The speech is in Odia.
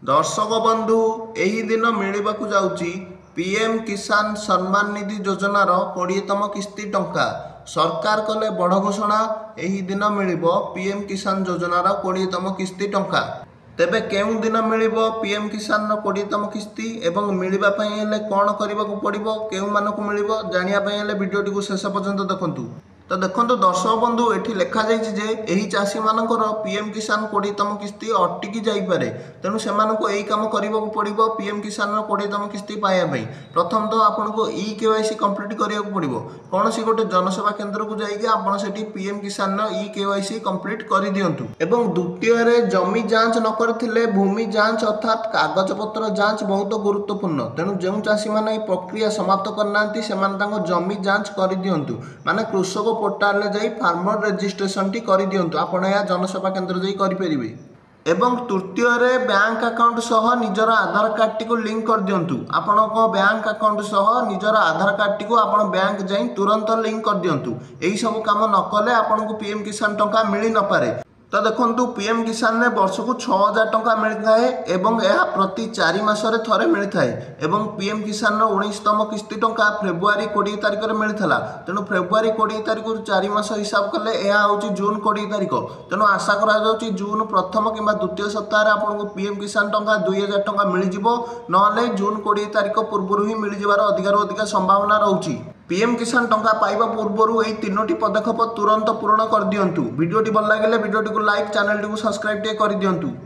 ଦର୍ଶକ ବନ୍ଧୁ, ଏହି ଦିନ ମିଳିବାକୁ ଯାଉଛି ପିଏମ୍ କିଷାନ ସମ୍ମାନ ନିଧି ଯୋଜନାର 20ତମ କିସ୍ତି ଟଙ୍କା। ସରକାର କଲେ ବଡ଼ ଘୋଷଣା। ଏହି ଦିନ ମିଳିବ ପିଏମ୍ କିଷାନ ଯୋଜନାର 20ତମ କିସ୍ତି ଟଙ୍କା। ତେବେ କେଉଁ ଦିନ ମିଳିବ ପିଏମ୍ କିଷାନର 20ତମ କିସ୍ତି ଏବଂ ମିଳିବା ପାଇଁ ହେଲେ କ'ଣ କରିବାକୁ ପଡ଼ିବ, କେଉଁମାନଙ୍କୁ ମିଳିବ, ଜାଣିବା ପାଇଁ ହେଲେ ଭିଡ଼ିଓଟିକୁ ଶେଷ ପର୍ଯ୍ୟନ୍ତ ଦେଖନ୍ତୁ। ତ ଦେଖନ୍ତୁ ଦର୍ଶକ ବନ୍ଧୁ, ଏଠି ଲେଖାଯାଇଛି ଯେ ଏହି ଚାଷୀମାନଙ୍କର ପିଏମ୍ କିଷାନ 20ତମ କିସ୍ତି ଅଟକି ଯାଇପାରେ। ତେଣୁ ସେମାନଙ୍କୁ ଏହି କାମ କରିବାକୁ ପଡ଼ିବ ପିଏମ୍ କିଷାନର 20ତମ କିସ୍ତି ପାଇବା ପାଇଁ। ପ୍ରଥମତଃ ଆପଣଙ୍କୁ ଇ କେୱାଇସି କମ୍ପ୍ଲିଟ୍ କରିବାକୁ ପଡ଼ିବ। କୌଣସି ଗୋଟେ ଜନସେବା କେନ୍ଦ୍ରକୁ ଯାଇକି ଆପଣ ସେଠି ପିଏମ୍ କିଷାନର ଇ କେୱାଇସି କମ୍ପ୍ଲିଟ୍ କରିଦିଅନ୍ତୁ। ଏବଂ ଦ୍ୱିତୀୟରେ, ଜମି ଯାଞ୍ଚ ନ କରିଥିଲେ ଭୂମି ଯାଞ୍ଚ ଅର୍ଥାତ୍ କାଗଜପତ୍ର ଯାଞ୍ଚ ବହୁତ ଗୁରୁତ୍ୱପୂର୍ଣ୍ଣ। ତେଣୁ ଯେଉଁ ଚାଷୀମାନେ ଏହି ପ୍ରକ୍ରିୟା ସମାପ୍ତ କରିନାହାନ୍ତି, ସେମାନେ ତାଙ୍କ ଜମି ଯାଞ୍ଚ କରିଦିଅନ୍ତୁ, ମାନେ କୃଷକ ପୋର୍ଟାଲରେ ଯାଇ ଫାର୍ମର ରେଜିଷ୍ଟ୍ରେସନଟି କରିଦିଅନ୍ତୁ। ଆପଣ ଏହା ଜନସେବା କେନ୍ଦ୍ର ଯାଇ କରିପାରିବେ। ଏବଂ ତୃତୀୟରେ, ବ୍ୟାଙ୍କ ଆକାଉଣ୍ଟ ସହ ନିଜର ଆଧାର କାର୍ଡ଼ଟିକୁ ଲିଙ୍କ କରିଦିଅନ୍ତୁ। ଆପଣଙ୍କ ବ୍ୟାଙ୍କ ଆକାଉଣ୍ଟ ସହ ନିଜର ଆଧାର କାର୍ଡ଼ଟିକୁ ଆପଣ ବ୍ୟାଙ୍କ ଯାଇ ତୁରନ୍ତ ଲିଙ୍କ କରିଦିଅନ୍ତୁ। ଏହିସବୁ କାମ ନ କଲେ ଆପଣଙ୍କୁ ପିଏମ୍ କିଷାନ ଟଙ୍କା ମିଳିନପାରେ। ତ ଦେଖନ୍ତୁ, ପିଏମ୍ କିଷାନରେ ବର୍ଷକୁ 6000 ଟଙ୍କା ମିଳିଥାଏ ଏବଂ ଏହା ପ୍ରତି 4 ମାସରେ ଥରେ ମିଳିଥାଏ। ଏବଂ ପିଏମ୍ କିଷାନର 19ତମ କିସ୍ତି ଟଙ୍କା ଫେବୃଆରୀ 20 ତାରିଖରେ ମିଳିଥିଲା। ତେଣୁ ଫେବୃଆରୀ 20 ତାରିଖରୁ 4 ମାସ ହିସାବ କଲେ ଏହା ହେଉଛି ଜୁନ୍ 20 ତାରିଖ। ତେଣୁ ଆଶା କରାଯାଉଛି ଜୁନ୍ ପ୍ରଥମ କିମ୍ବା ଦ୍ୱିତୀୟ ସପ୍ତାହରେ ଆପଣଙ୍କୁ ପିଏମ୍ କିଷାନ ଟଙ୍କା 2000 ଟଙ୍କା ମିଳିଯିବ, ନହେଲେ ଜୁନ୍ 20 ତାରିଖ ପୂର୍ବରୁ ହିଁ ମିଳିଯିବାର ଅଧିକାରୁ ଅଧିକା ସମ୍ଭାବନା ରହୁଛି। ପିଏମ୍ କିଷାନ ଟଙ୍କା ପାଇବା ପୂର୍ବରୁ ଏହି ତିନୋଟି ପଦକ୍ଷେପ ତୁରନ୍ତ ପୂରଣ କରିଦିଅନ୍ତୁ। ଭିଡ଼ିଓଟି ଭଲ ଲାଗିଲେ ଭିଡ଼ିଓଟିକୁ ଲାଇକ୍, ଚ୍ୟାନେଲଟିକୁ ସବସ୍କ୍ରାଇବ୍ ଟିକେ କରିଦିଅନ୍ତୁ।